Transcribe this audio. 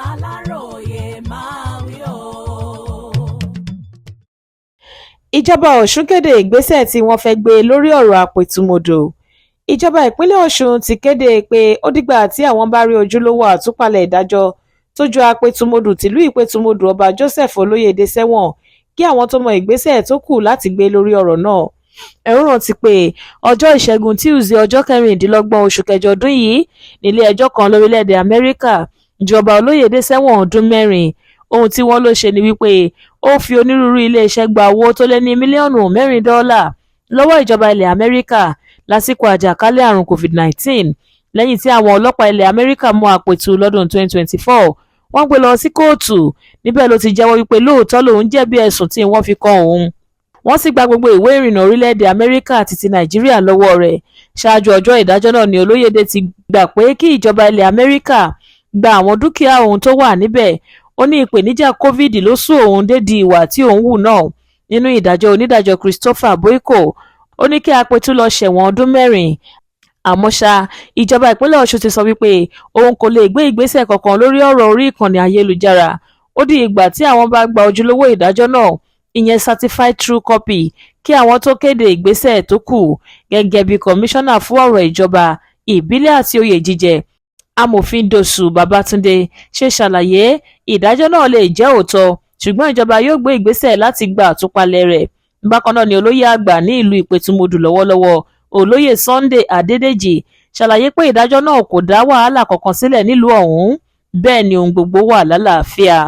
Aláròye máa wí o. Ìjọba Ọ̀sùn kéde ìgbésẹ̀ tí wọ́n fẹ́ẹ́ gbé lórí ọ̀rọ̀ àpètúnmọdò. Ìjọba ìpínlẹ̀ Ọ̀sùn ti kéde pé ó dìgbà tí àwọn bá rí ojúlówó àtúpalẹ̀ ìdájọ́ tó ju àpètúnmọdù tìlú Ìpẹ̀tùmọdù, Ọba Joseph Olóyédè, sẹ́wọ̀n kí àwọn tóo mọ ìgbésẹ̀ tó kù láti gbé lórí ọ̀rọ̀ náà. Ẹ ó rántí pé ọjọ́ Ìṣẹ́gun Túṣídéé, ọjọ́ 26 oṣù kẹjọ ọdún yìí nílé-ẹjọ́ kan lórílẹ̀-èdè Amẹ́ríkà ju Ọba Olóyédè sẹ́wọ̀n ọdún 4. Ohun tí wọ́n lọ ṣe ni wípé ó fi onírúurú iléeṣẹ́ gba owó tó lé ní mílíọ̀nù 4 dọ́là lọ́wọ́ ìjọba ilẹ̀ Amẹ́ríkà lásìkò àjàkálẹ̀ àrùn COVID-19. Lẹ́yìn tí àwọn ọlọ́pàá ilẹ̀ Amẹ́ríkà mú Àpètù lọ́dún 2024, wọ́n gbé lọ sí kóòtù. Níbẹ̀ ló ti jẹ́wọ́ wípé lóòótọ́ lòun jẹ̀bi ẹ̀sùn tí wọ́n fi kan òun. Wọ́n sì gba gbogbo ìwé ìrìnnà orílẹ̀-èdè Amẹ́ríkà àti ti Nàìjíríà lọ́wọ́ rẹ̀. Ṣáájú ọjọ́ ìdájọ́ náà ni Olóyédè ti gbà pé kí ìjọba ilẹ̀ Amẹ́ríkà gba àwọn dúkìá òun tó wà níbẹ̀. Ó ní ìpèníjà COVID ló sún òun dédìí ìwà tí òun hù náà. Nínú ìdájọ́ onídàájọ́ Christopher Boyko, ó ní kí Àpètù lọ́ọ́ sẹ́wọ̀n ọdún 4. Àmọ́ ṣá, ìjọba ìpínlẹ̀ Ọ̀ṣun ti sọ wípé òun kò lè gbé ìgbésẹ̀ kankan lórí ọ̀rọ̀ orí ìkànnì ayélujára. Ó di ìgbà tí àwọn bá gba ojúlówó ìdájọ́ náà, ìyẹn certified true copy, kí àwọn tóo kéde ìgbésẹ̀ tó kù. Gẹ́gẹ́ bí kọmíṣánná fún ọ̀rọ̀ ìjọba ìbílẹ̀ àti oyè jíjẹ, Amòfin Dosù Babátúndé, ṣe ṣàlàyé, ìdájọ́ náà lè jẹ́ òótọ́, ṣùgbọ́n ìjọba yóò gbé ìgbésẹ̀ láti gba àtúpalẹ̀ rẹ̀. Bákan náà ni olóyè àgbà ní ìlú Ìpẹ̀tùmọdù lọ́wọ́lọ́wọ́, Olóyè Sunday Adédèjì, ṣàlàyé pé ìdájọ́ náà kò dá wàhálà kankan sílẹ̀ nílùú ọ̀hún, bẹ́ẹ̀ ni ohun gbogbo wà lálàáfíà.